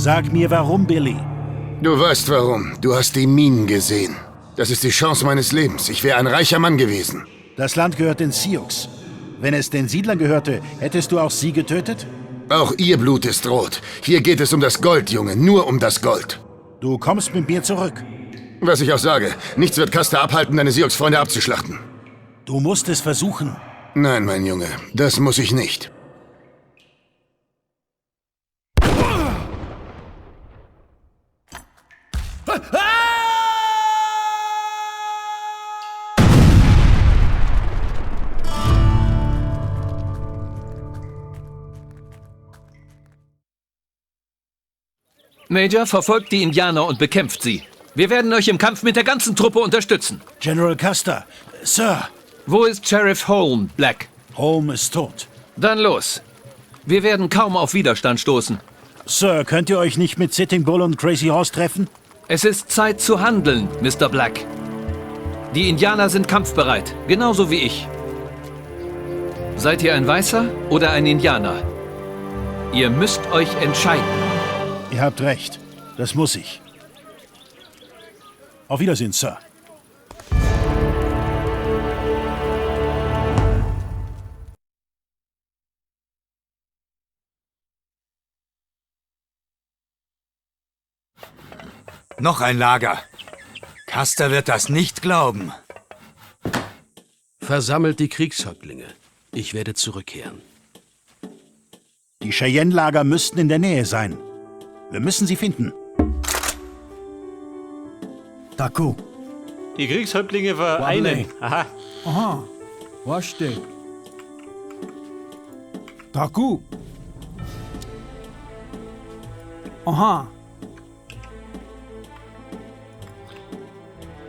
Sag mir warum, Billy. Du weißt warum. Du hast die Minen gesehen. Das ist die Chance meines Lebens. Ich wäre ein reicher Mann gewesen. Das Land gehört den Sioux. Wenn es den Siedlern gehörte, hättest du auch sie getötet? Auch ihr Blut ist rot. Hier geht es um das Gold, Junge. Nur um das Gold. Du kommst mit mir zurück. Was ich auch sage, nichts wird Custer abhalten, deine Sioux-Freunde abzuschlachten. Du musst es versuchen. Nein, mein Junge, das muss ich nicht. Major, verfolgt die Indianer und bekämpft sie. Wir werden euch im Kampf mit der ganzen Truppe unterstützen. General Custer, Sir. Wo ist Sheriff Holm, Black? Holm ist tot. Dann los. Wir werden kaum auf Widerstand stoßen. Sir, könnt ihr euch nicht mit Sitting Bull und Crazy Horse treffen? Es ist Zeit zu handeln, Mr. Black. Die Indianer sind kampfbereit, genauso wie ich. Seid ihr ein Weißer oder ein Indianer? Ihr müsst euch entscheiden. Ihr habt recht. Das muss ich. Auf Wiedersehen, Sir. Noch ein Lager. Custer wird das nicht glauben. Versammelt die Kriegshäuptlinge. Ich werde zurückkehren. Die Cheyenne-Lager müssten in der Nähe sein. Wir müssen sie finden. Taku. Die Kriegshäuptlinge vereinen. Aha. Aha. Washte. Taku. Aha.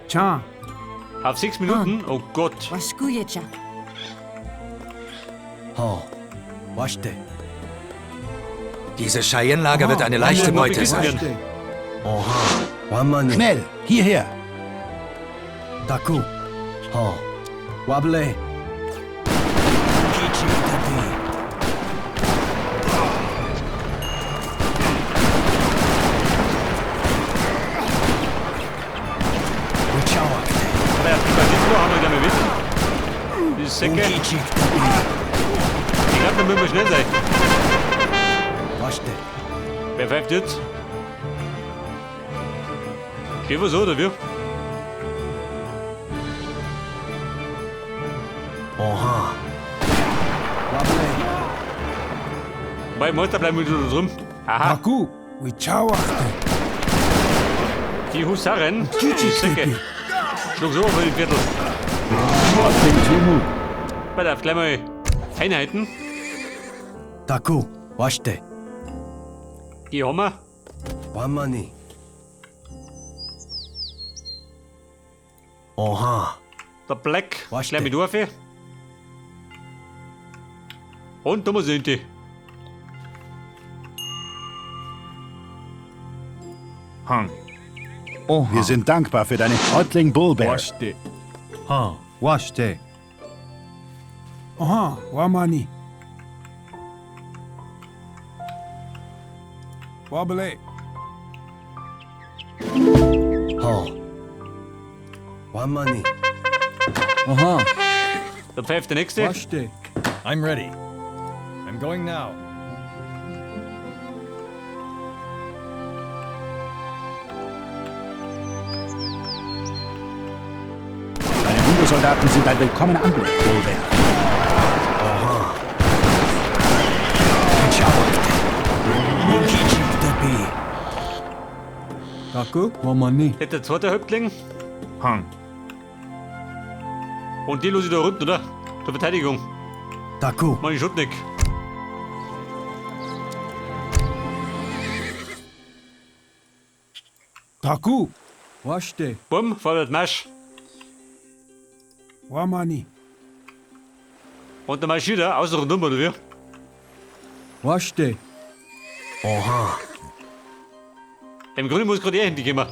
Cha. Auf 6 Minuten? Oh Gott. Waskuyecha. Ho. Washte. Dieses Cheyenne-Lager wird eine leichte Beute sein. Oha. Schnell, hierher. Taku. Ho. Wable. Aber ja, die Banditen da haben wir gleich mal mit. Die Säcke. Ich glaube, da müssen wir schnell sein. Wer pfeift jetzt? Gehen wir so, oder wie? Oha. Bei Monster bleiben wir da drin. Aha. Taku. Wichawakte. Die Husaren. Die Säcke. Schlug so auf den Viertel. Pass auf, gleich mal Einheiten. Taku. Washte. Die haben wir. Wamani. Oha. Der Black. Gleich mit auf. Und da sind die. Hang. Wir sind dankbar für deine Häuptling Bullbear. Washte. Ha. Washte. Aha. Wamani. Wabele. Ho. Wamani. Aha. Da pfeift der Nächste. Washte. I'm ready. I'm going now. Deine Hundesoldaten sind ein willkommener Anblick, Bullbear. Oha. Taku. Wamani. Der zweite Häuptling. Hang. Und die los ich da unten, oder? Zur Verteidigung. Taku. Mach ich Schuttnick. Taku. Washte. Bumm, vorwärts Marsch. Wamani. Und der marschiert er, außer rundum, oder wie? Washte. Oha. Im Grunde muss gerade er hinkommen.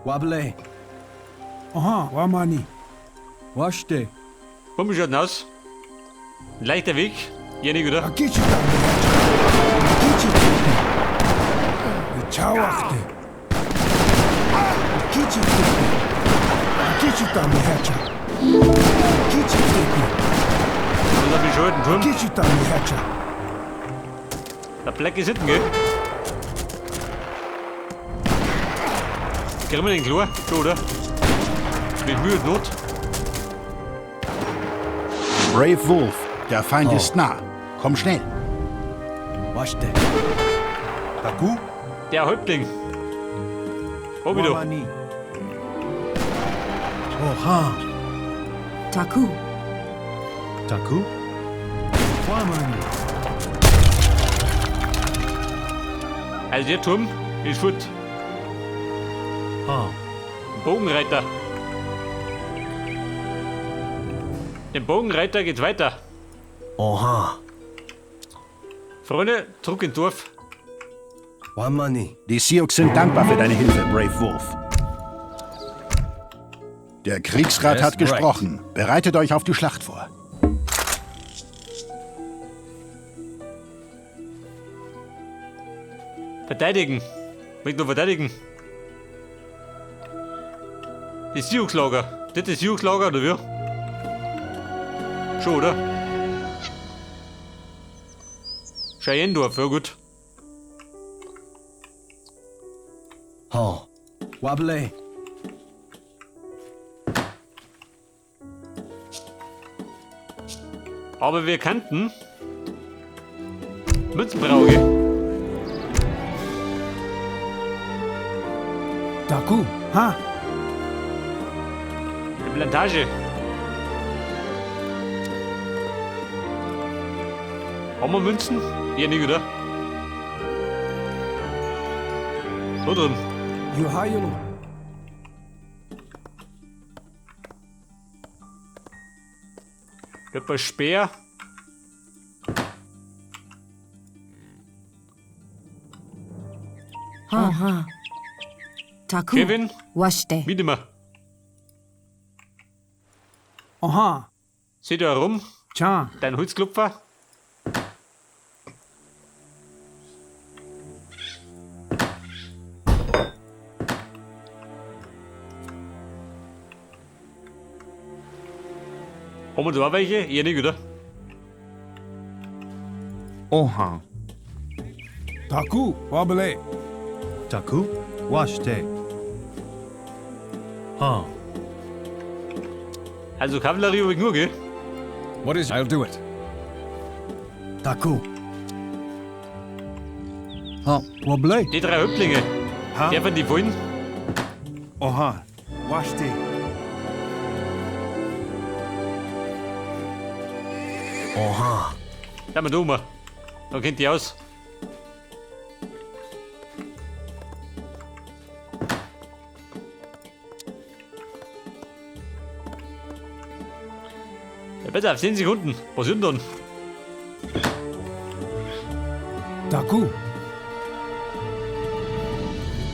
Wable. Aha. Wamani. Washte. Bumm, wie schaut denn aus? Ein leichter Weg. Janik, oder? Chawakte. Kichiktepe. Kichitamihacha. Kichiktepe. Und dann bescheuerten Turm. Kichitamihacha. Der Black ist hinten, gell? Kriegen wir den klar? Schon, oder? Mit Mühe und Not. Brave Wolf, der Feind Oh. ist nah. Komm schnell. Washte. Taku? Der Häuptling. Hab ich doch. Wamani. Oha. Taku. Taku? Wamani. Also der Turm ist fort. Ha. Bogenreiter. Dem Bogenreiter geht's weiter. Oha. Freunde, zurück ins Dorf. Wamani. Die Sioux sind dankbar für deine Hilfe, Brave Wolf. Der Kriegsrat Yes, hat right. gesprochen. Bereitet euch auf die Schlacht vor. Verteidigen. Nicht nur verteidigen. Das Sioux-Lager. Das ist Sioux-Lager, oder wie? Schon, oder? Cheyenne-Dorf, ja gut. Ha. Wable. Aber wir kannten Münzenbrauge. Taku. Ha. Die Plantage. Haben wir Münzen? Ja, nicht, oder? So drin. Yuhayolo. Etwas Speer. Oha. Taku. Kevin, Washte. mit immer. Aha. Sieh da herum, Cha. dein Holzklopfer. Haben wir da auch welche? Eher nicht, oder? Oha. Taku. Wabale. Taku? Washte. Ha. Also Kavallerie habe ich nur, gell? What is I'll do it. Taku. Ha. Wable. Die drei Häuptlinge. Ha? Der von die wollen. Oha. Washte. Oha. Da mal da um. Dann kennt die aus. Ja, bitte, auf 10 Sekunden. Was sind denn? Taku.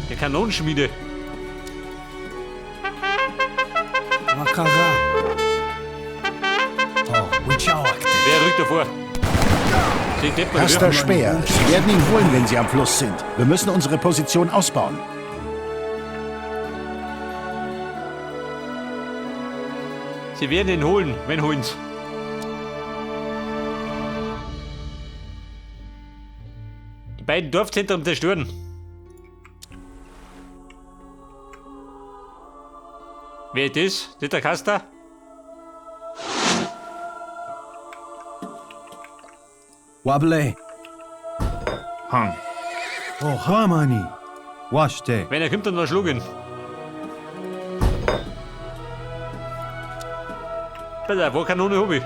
Der Kanonenschmiede. Wakaza. Oh. Wichawakte. Wer rückt davor? Seht Depp, oder Custer wie? Speer, sie werden ihn holen, wenn sie am Fluss sind. Wir müssen unsere Position ausbauen. Sie werden ihn holen, wenn holen's. Die beiden Dorfzentren zerstören. Wer ist das? Das ist der Custer? Wable. Hang. Ohamani. Washte. Wenn er kommt, dann noch schlagen. Bitte, wo Kanone hab ich?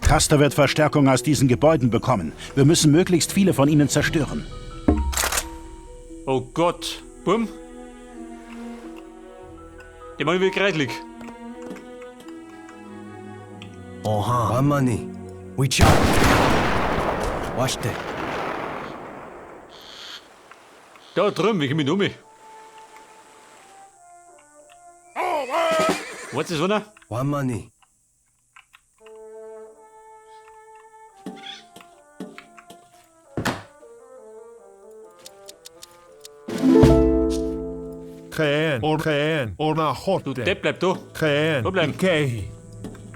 Custer wird Verstärkung aus diesen Gebäuden bekommen. Wir müssen möglichst viele von ihnen zerstören. Oh Gott. Bumm. Der Mann wird kreislig. Oha. Wamani. Wichawakte. Washte. Da drüben, wie komme ich um? Was ist einer? Wamani. Keen. Or Keen. Orna Du Hotte. Depp, bleib da. Keen. Da bleiben. Kehi.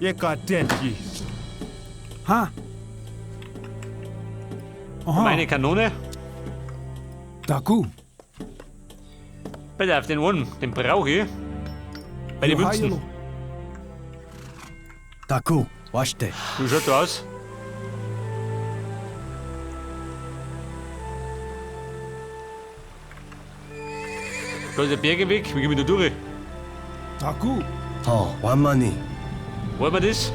Yekatenti. Ha. Aha. Meine Kanone. Taku. Bitte auf den einen, den brauche ich. Bei den Münzen. Yohayolo. Taku. Washte. Wie schaut da aus? Da ist der Berg im Weg, wie gehen wir da durch? Taku. Ha. Wamani. Wollen wir das?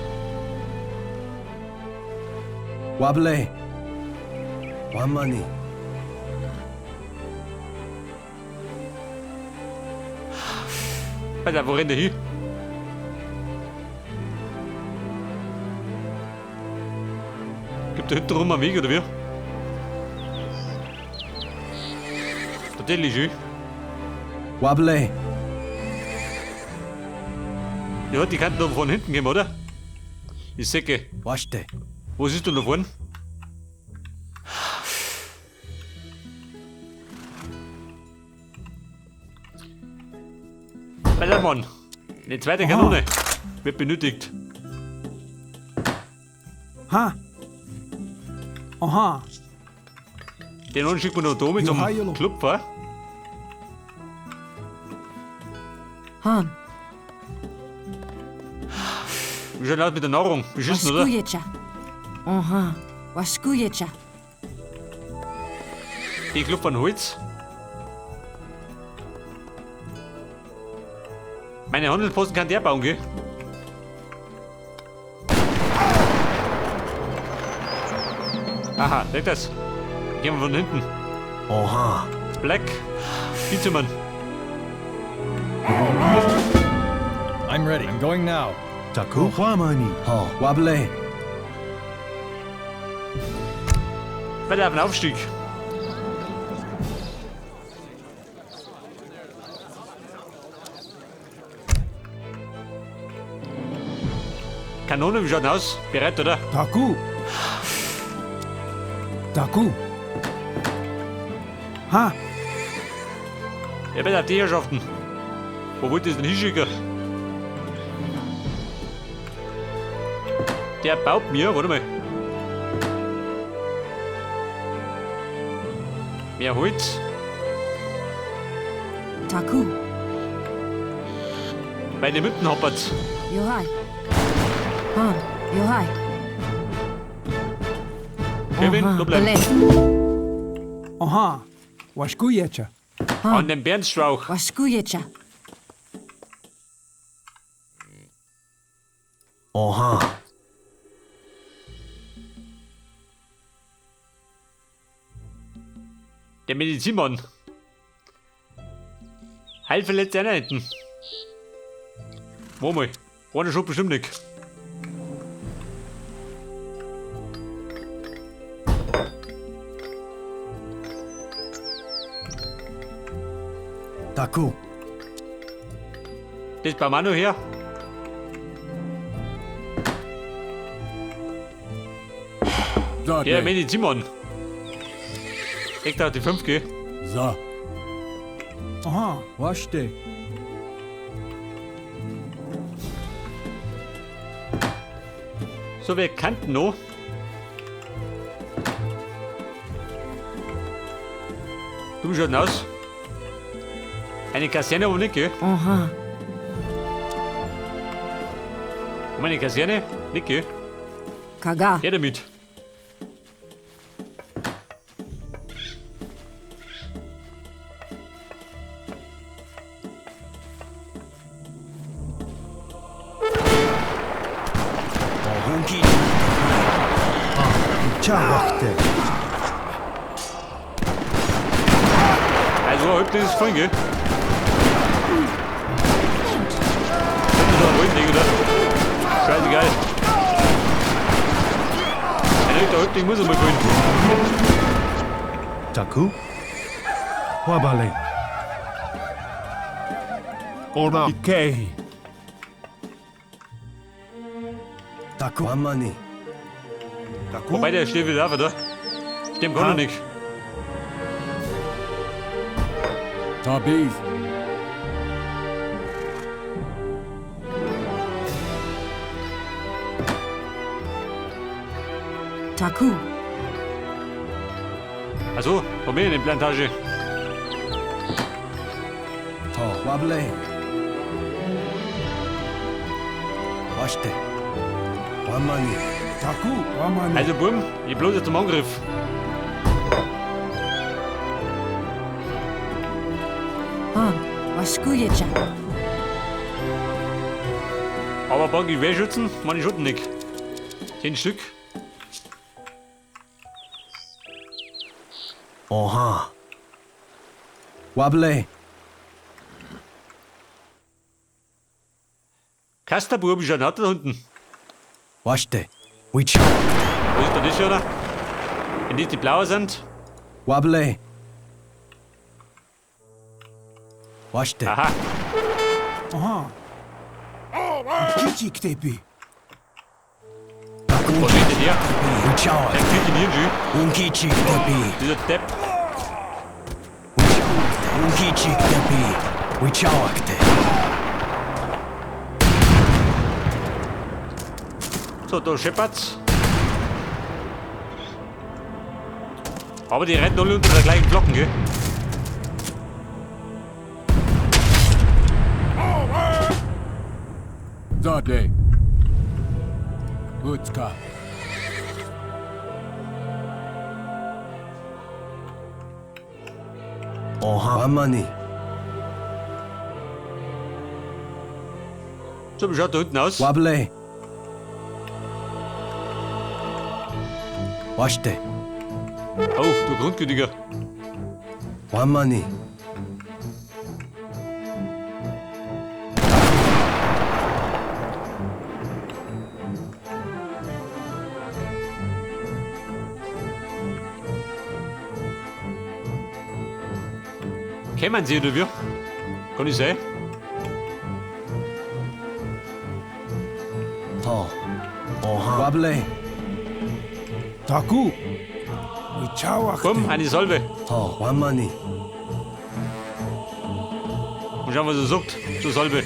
Wable. Wamani. Alter, wo rennt der hin? Gibt da hinten rum einen Weg, oder wie? Tatsächlich, schön. Wable. Ja, die könnten doch von hinten gehen, oder? Ich säcke. Washte. Wo siehst du da vorne? Alter Mann, eine zweite Kanone wird benötigt. Ha. Aha. Den einen schickt man noch da mit zum Johajolo. Klopfer. Han. Wie schaut aus mit der Nahrung? Beschissen, oder? Waskuyecha. Aha. Waskuyecha. Die klopfen Holz. Meine Handelsposten kann der bauen, gell? Aha, seht das? Gehen wir von hinten. Oha. Black. Vizemann. I'm ready. I'm going now. Taku. Wamani. Ha. Wable. Weiter auf den Aufstieg. Kanone, wie schaut denn aus? Bereit, oder? Taku. Taku. Ha. Ja, bitte auf die Herrschaften. Wo wollt ihr das denn hinschicken? Der baut mir, warte mal. Mehr Holz. Taku. Bei den Mütten happert's. Yohai. Han. Yohai. Kevin, Aha. da bleiben. Bele. Aha. Waskuyecha. An den Bärenstrauch. Waskuyecha. Oha. Der Medizinmann. Heilverletzte Einheiten. Wo mal? Einer schon bestimmt nicht. Taku. Das bauen wir auch noch her. So, Der Medizinmann. Echt auf die 5, gell? So. Aha. Washte. So, wir kannten noch. Du, wie schaut denn aus? Eine Kaserne aber nicht, gell? Aha. Um eine Kaserne? Nicht, gell? Kaga. Her damit. Chawakte. Also, heute ist es voll, gell? Könnte doch ein Häuptling, oder? Scheißegal. Ein echter Häuptling muss einmal fallen. Taku. Wabale. Ona Ikehi. Taku. Wamani. Taku. Wobei der steht wieder auf, oder? Stimmt gar noch nicht. Tabiz. Taku. Also, probier in die Plantage. To. Wable. Washte. Wamani. Taku. Wamani. Also, Buben, ich bloß zum Angriff. Han. Washkuyecha. Aber ein paar Gewehrschützen, meine Schutten nicht. 10 Stück. Oha. Wable. Kasterbub ist ein da unten. Washte. Wicha. Wo ist denn das schon? Wenn die die blauen sind. Wable. Washte. Aha. Aha. Kichiktepi. Was ist denn der? Wichawa. Der kriegt ihn hier Unkichiktepi. Dieser Depp. Unkichiktepi. Wichawakte. So, da scheppert's. Aber die rennen alle unter der gleichen Glocken, gell? Zade. Utska. Oha. Wamani. So, wie schaut da unten aus? Wable. Washte. Oh, du Grundgütiger. Wamani. Kämen sie oder wie? Kann ich sein? To. Oha. Wable. Taku. Wichawakte. Komm, eine Salve. To. Wamani. Und schauen, was er sagt zur Salve.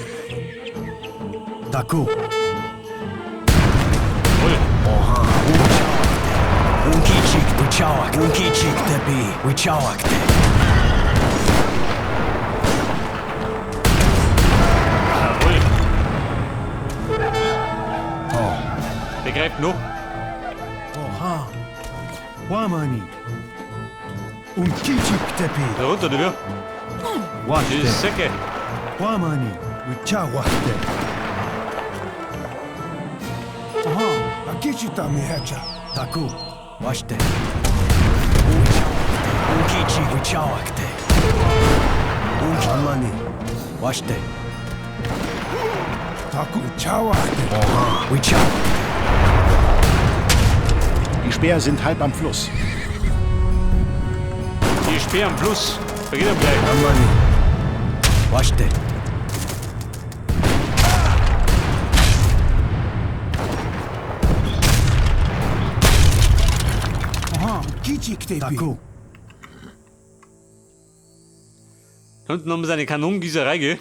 Taku. Voll. Oha. Unkichik. Wichawak. Unkichiktepi. Wichawakte. Jawohl. To. Der greift noch. Oha. Wamani. Unkichiktepi. Da runter, oder wie? Die Washte. Säcke. Wamani. Wichawakte. Aha. Akichita mihecha. Taku. Washte. Unkichik. Wichawakte. Wamani. Washte. Taku. Wichawakte. Oha. Wichawakte. Die Speer sind halb am Fluss. Die Speer am Fluss. Da geht er gleich. Wamani. Washte. Aha. Kichiktepi. Taku. Da unten haben sie eine Kanonengießerei, gell?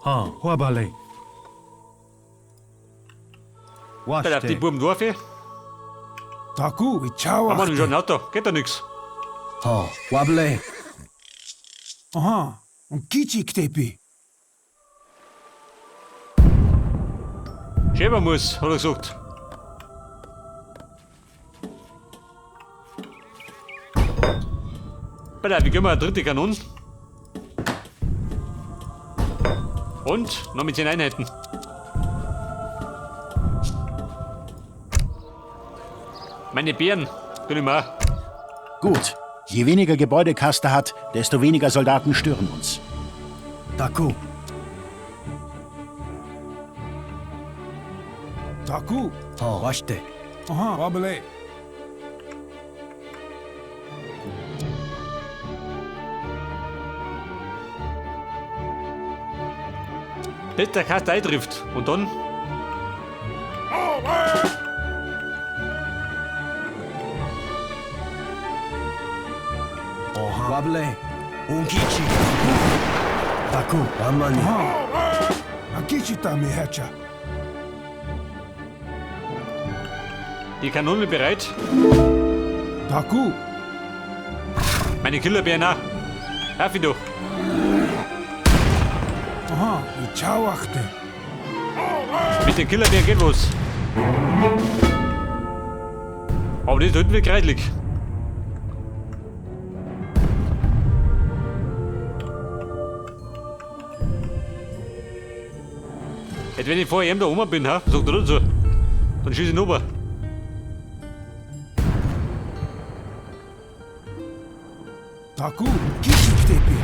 Ha. Wabale. Da darf die Washte. Buben Dorfe. Taku. Da machen wir Wichawakte. schon ein Auto. Geht da nix. To. Wable. Aha. Und Kichiktepi. Schäber muss, hat er gesagt. Pass auf, wir gehen mal eine dritte Kanone. Und noch mit 10 Einheiten. Meine Bären, gönn ich mir auch. Gut. Je weniger Gebäude Custer hat, desto weniger Soldaten stören uns. Taku. Taku. To. Washte. Aha. Wabale. Bis der Kaster eintrifft. Und dann? Oha. Wable. Unkichi. Taku. Wamani. Aha. Akichita Mehecha. Die Kanone bereit. Taku. Meine Killerbären auch. Darf ich doch. Aha. Wichawachte. Mit den Killerbären geht was. Aber das hinten wird kreidlig. Jetzt, wenn ich vorher eben da oben bin, ha, sagt er so, dann schieße ich rüber. Taku. Kichiktepi.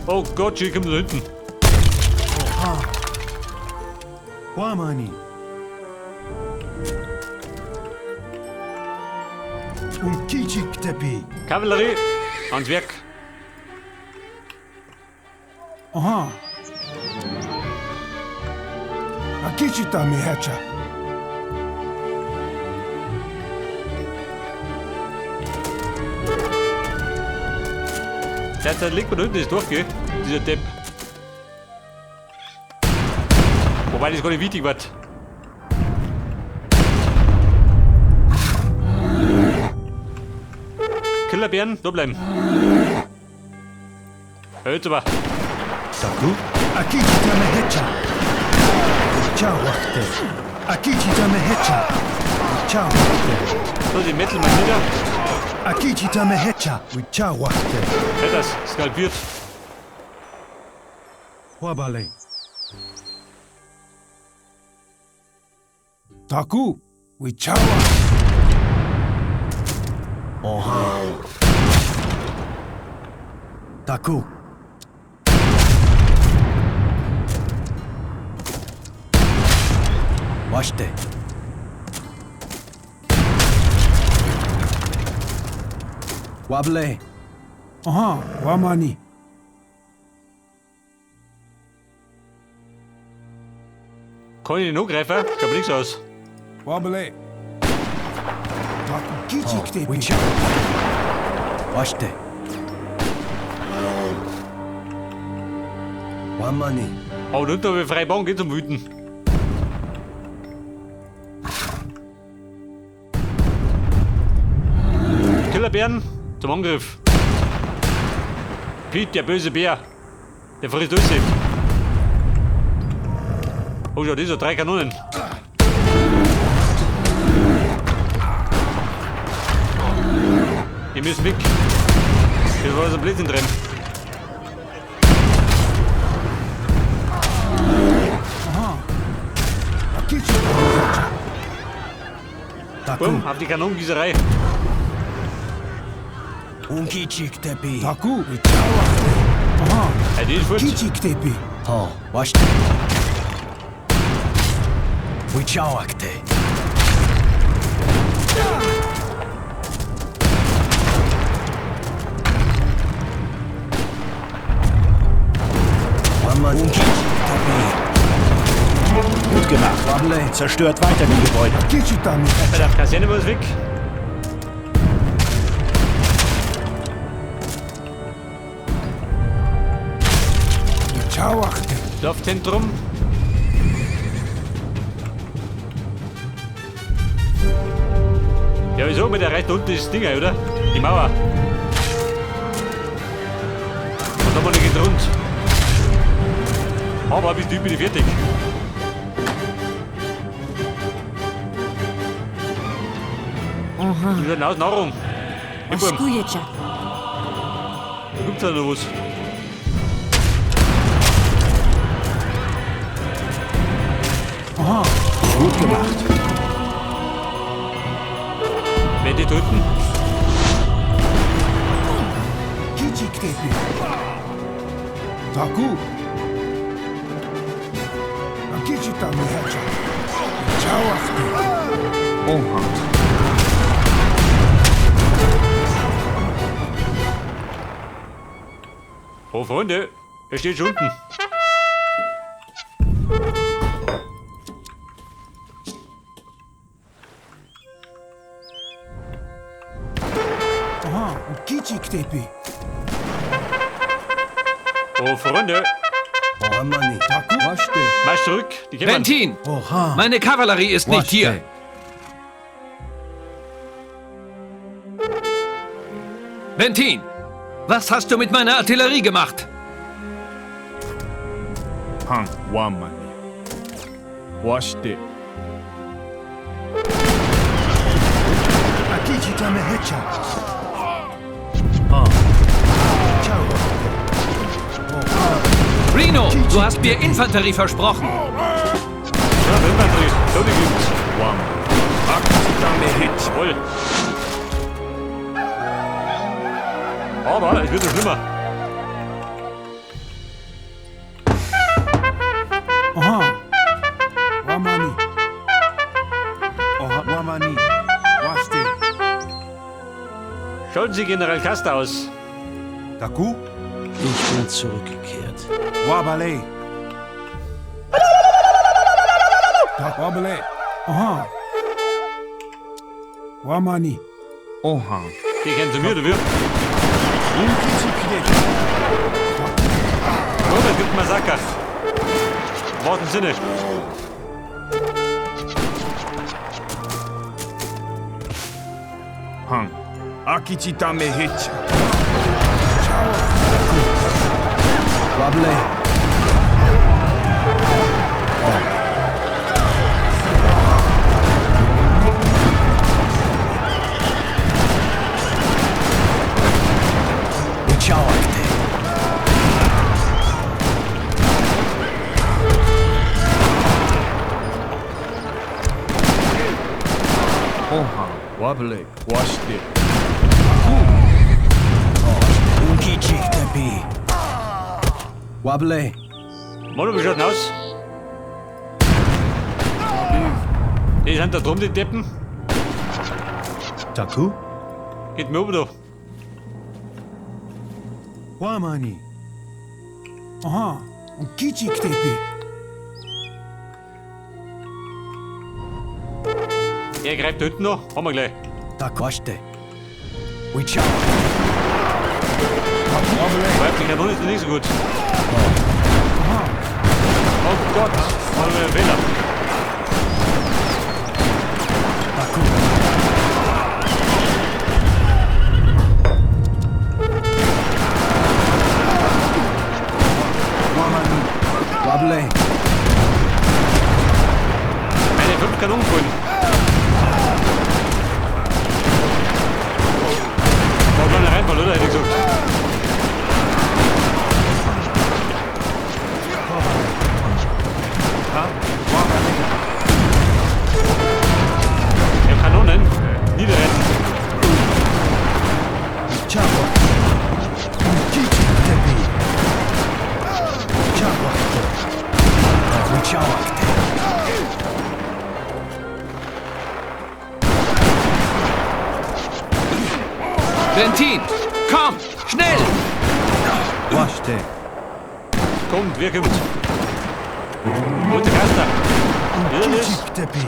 Oh Gott, hier kommt da hinten. Oha. Wamani. Unkichiktepi. Kavallerie, ans Werk. Aha. Akichita Mehecha. Derzeit liegt man da hinten das Dorf, gell? Dieser Depp. Wobei das gar nicht wichtig wird. Killerbären, da bleiben. Jetzt aber. Taku. Akichita Mehecha. Wichawachte. Akichita Mehecha. Wichawachte. So, die Metal mal nieder. Akichita Mehecha. Wichawachte. Ja, das skalpiert. Wabale. Taku. Wichawa. Oha. Taku. Washte. Wable. Aha. Wamani. Kann ich den angreifen? Schaut nichts aus. Wabale. Taku. Kichiktepi. Wicha. Washte. Wamani. Aber da hinten habe ich freie Bahn, geht zum Wüten. Killerbären zum Angriff. Piet, der böse Bär. Der frisst alles. Oh, schau, das sind 3 Kanonen. Wir müssen weg. Hier war so ein Blödsinn drin. Aha. Akichita Mehecha. Taku. Bumm, auf die Kanonengießerei. Unkichiktepi. Taku. Wichawachte. Aha. Hey, die ist fort. Kichiktepi. Ha. Washte. Wichawakte. Wamani. Unkichiktepi. Gut gemacht. Wable. Zerstört weiter die Gebäude. Akichita Mehecha. Bei der Kaserne war es weg. Wichawachte. Dorfzentrum. Ja, wieso? Mit der reicht unten das Ding, oder? Die Mauer. Und da mal nicht rund. Aber bis die bin ich fertig. Aha. Wie schaut denn aus? Nahrung. Waskujecha. Da gibt's ja noch was. Aha. Gut gemacht. Wer die töten? Kichiktepi. Taku. Akichita Mehecha. Wichawachte. Oha. Oh, Freunde. Er steht schon unten. Aha, Kichiktepi. Oh, Freunde. Marsch zurück. Die kämen. Bentin! Meine Kavallerie ist nicht hier. Bentin! Was hast du mit meiner Artillerie gemacht? Han Wamani. Washte. Akichita mehecha. Reno, du hast mir Infanterie versprochen. Ja, Infanterie. So, die gibt's. Akichita mehecha. Jawohl. Aber es wird noch schlimmer. Aha. Wamani. Oha, Wamani. Washte. Schalten Sie General Custer aus. Taku? Ich bin zurückgekehrt. Wabale. Wabale. Aha. Wamani. Oha. Die kommen zu mir, du wirst. Oh, es gibt Massaker. Im wahrsten Sinne. Han. Akichita mehecha. Wable. Wichawakte. Oha. Wabale. Washte. Unkichiktepi. Wable. Manu, wie schaut denn aus? Die sind da drum, die Deppen. Taku? Geht mir oben da. Wamani. Aha. Kichiktepi. Er greift da hinten noch. Haben wir gleich. Takwashte. Wichawakte. Greift die Kanone ist nicht so gut. Oh Gott, haben wir einen Fehler. Taku. Wamani. Wable. Meine 5 Kanonenkugeln. War kleiner Reinfall, oder? Hätte ich gesagt. Ich hab Kanonen. Niederrennen. Chawakte. Kichiktepi. Chawakte. Wichawakte. Bentin, komm, schnell! Washte. Kommt, wer kommt? Wo ist der Custer? Ist das? Kichiktepi.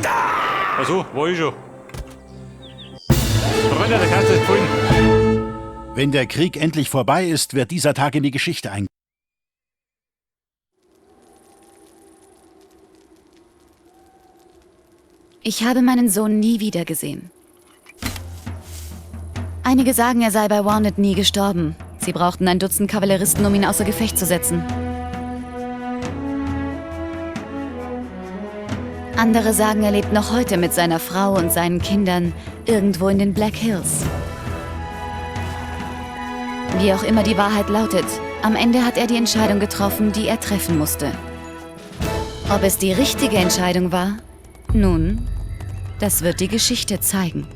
Achso, war ich schon. Freunde, der Custer ist gefallen. Wenn der Krieg endlich vorbei ist, wird dieser Tag in die Geschichte eingehen. Ich habe meinen Sohn nie wiedergesehen. Einige sagen, er sei bei Wounded Knee gestorben. Sie brauchten ein Dutzend Kavalleristen, um ihn außer Gefecht zu setzen. Andere sagen, er lebt noch heute mit seiner Frau und seinen Kindern irgendwo in den Black Hills. Wie auch immer die Wahrheit lautet, am Ende hat er die Entscheidung getroffen, die er treffen musste. Ob es die richtige Entscheidung war? Nun, das wird die Geschichte zeigen.